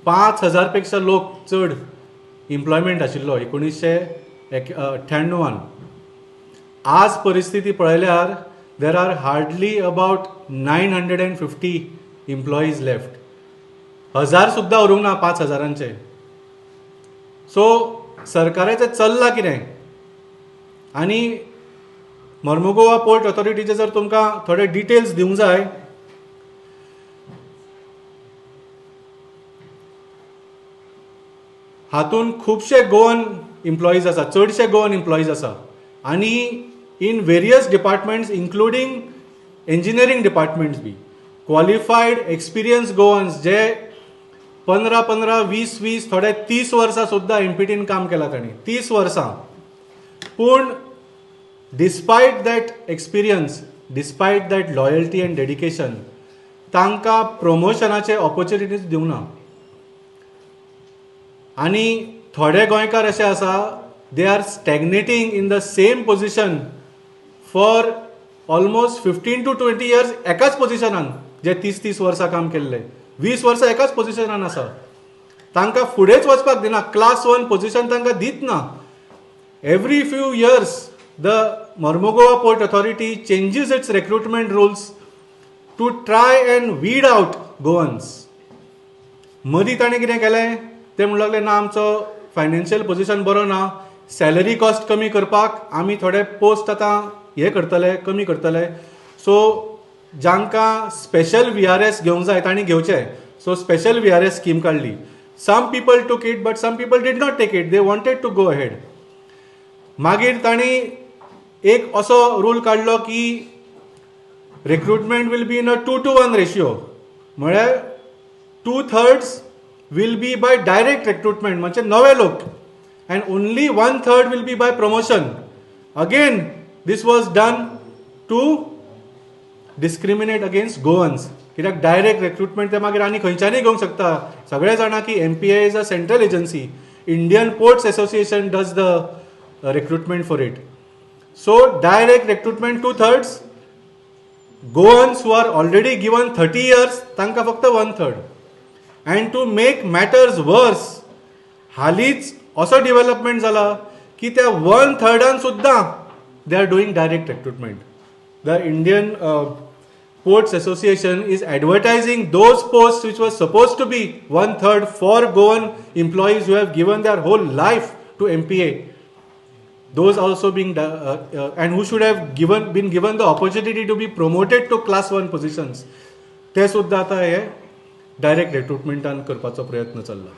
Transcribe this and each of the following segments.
5,000 पेक्षा लोक चड इम्प्लॉयमेंट आशिल्लो 1998. आज परिस्थिती पळयल्यार there are hardly about 950 employees left. 1,000 सुद्दां उरूंक ना 5,000. सो सरकाराचें चल्लां कितें? आनी मर्मुगोवा पोर्ट ऑथॉरिटीचे जर तुमकां थोडे डिटेल्स दिवंक जाय, हातूंत खुबशे गोवन इम्प्लॉईज आसा, चडशे गोवन इम्प्लॉईज आसा आनी in various departments including engineering departments be qualified experience Goans जे 15 15 20 20 थोडे 30 वर्सां सुद्दां एमपीटीन काम केलां तांणी, 30 वर्सां. पूण despite that experience, despite that loyalty and dedication, तांकां प्रमोशनाचे ऑपॉर्च्युनिटीज दिवंक ना. आनी थोडे गोंयकार अशे आसा, they are stagnating in the same position for almost 15 to 20 years एकाच पोजिशनान, जे 30-30 वर्सां काम केल्ले, 20 वर्सां एकाच पोजिशनान आसा. तांकां फुडेंच वचपाक दिना, क्लास 1 पोजिशन तांकां दीत ना. Every few years the Mormugao Port Authority changes its recruitment rules to try and weed out Goans. मदीं ताणें कितें केलें, ते म्हणूंक लागले ना आमचो फायनान्शियल पोजिशन बरो ना, सॅलरी कॉस्ट कमी करपाक आमी थोडे पोस्ट आतां हे करतले, कमी करतले. सो जांकां स्पेशल VRS घेवंक जाय तांणी घेवचें. So special VRS scheme काडली. Some people took it but some people did not take it, they wanted to go ahead. मागीर तांणी एक असो रूल काडलो की recruitment will be in a 2-to-1 ratio, म्हळ्यार 2/3 will be by direct recruitment म्हणजे नवे लोक, and only 1/3 will be by promotion. Again this was done to discriminate against Goans, कित्याक डायरेक्ट रिक्रुटमेंट ते मागीर आनी खंयच्यानूय घेवंक शकता. सगळे जाणा की MPA is a central agency, Indian Ports Association does the recruitment for it. So direct recruitment 2/3, Goans who are already given 30 years तांकां फक्त 1/3. And to make matters worse, हालींच असो डिवेलपमेंट जाला की त्या 1/3 सुद्दां they are doing direct recruitment. The Indian Ports Association is advertising those post which was suppose to be 1/3 for Goan employees who have given their whole life to MPA. Those also being and who should have been given the opportunity to be promoted to class 1 positions, ते सुद्दां आतां हे direct रिक्रुटमेंटान करपाचो प्रयत्न चल्ला.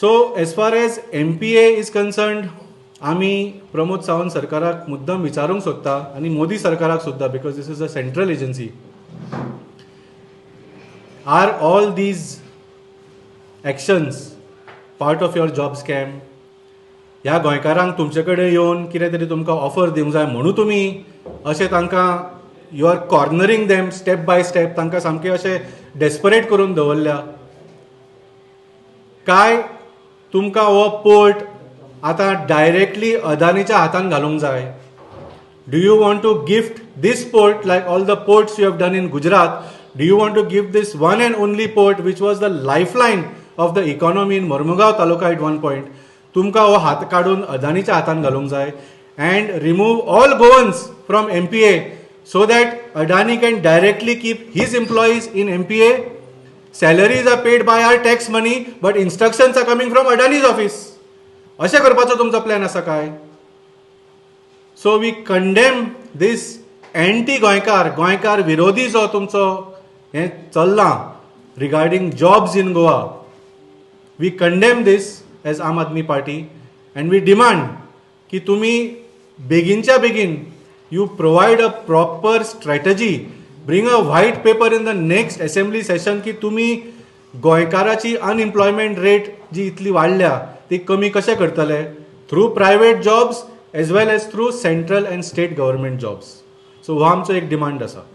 So as far as MPA is concerned, आमी प्रमोद सावंत सरकाराक मुद्दम विचारूंक सोदता आनी मोदी सरकाराक सुद्दां, because this is a central agency, are all these actions part of your job scam? ह्या गोंयकारांक तुमचे कडेन येवन कितें तरी तुमकां ऑफर दिवंक जाय म्हणून तुमी अशें तांकां you are cornering them step by step, तांकां सामकें अशें डेस्परेट करून दवरल्या काय तुमकां हो पोर्ट आतां डायरेक्टली अदानीच्या हातान घालूंक जाय? Do you want to gift this port like all the ports you have done in Gujarat? Do you want to give this one and only port which was the lifeline of the economy in Mormugao taluka at one point, तुमकां हो हात काडून अदानीच्या हातान घालूंक जाय and remove all Goans from MPA so that Adani can directly keep his employees in MPA. Salaries are paid by our tax money but instructions are coming from Adani's office. अशें करपाचो तुमचो प्लॅन आसा काय? So we condemn this anti गोंयकार, गोंयकार विरोधी जो तुमचो हें चल्लां regarding jobs in Goa, we condemn this as Aam Aadmi Party and we demand की तुमी बेगीनच्या बेगीन you provide a proper strategy, bring a white paper in the next assembly session की तुमी गोंयकाराची अनएम्प्लॉयमेंट रेट जी इतली वाडल्या ती कमी कशें करतले through private jobs as well as through central and state government jobs. So हो आमचो एक डिमांड आसा.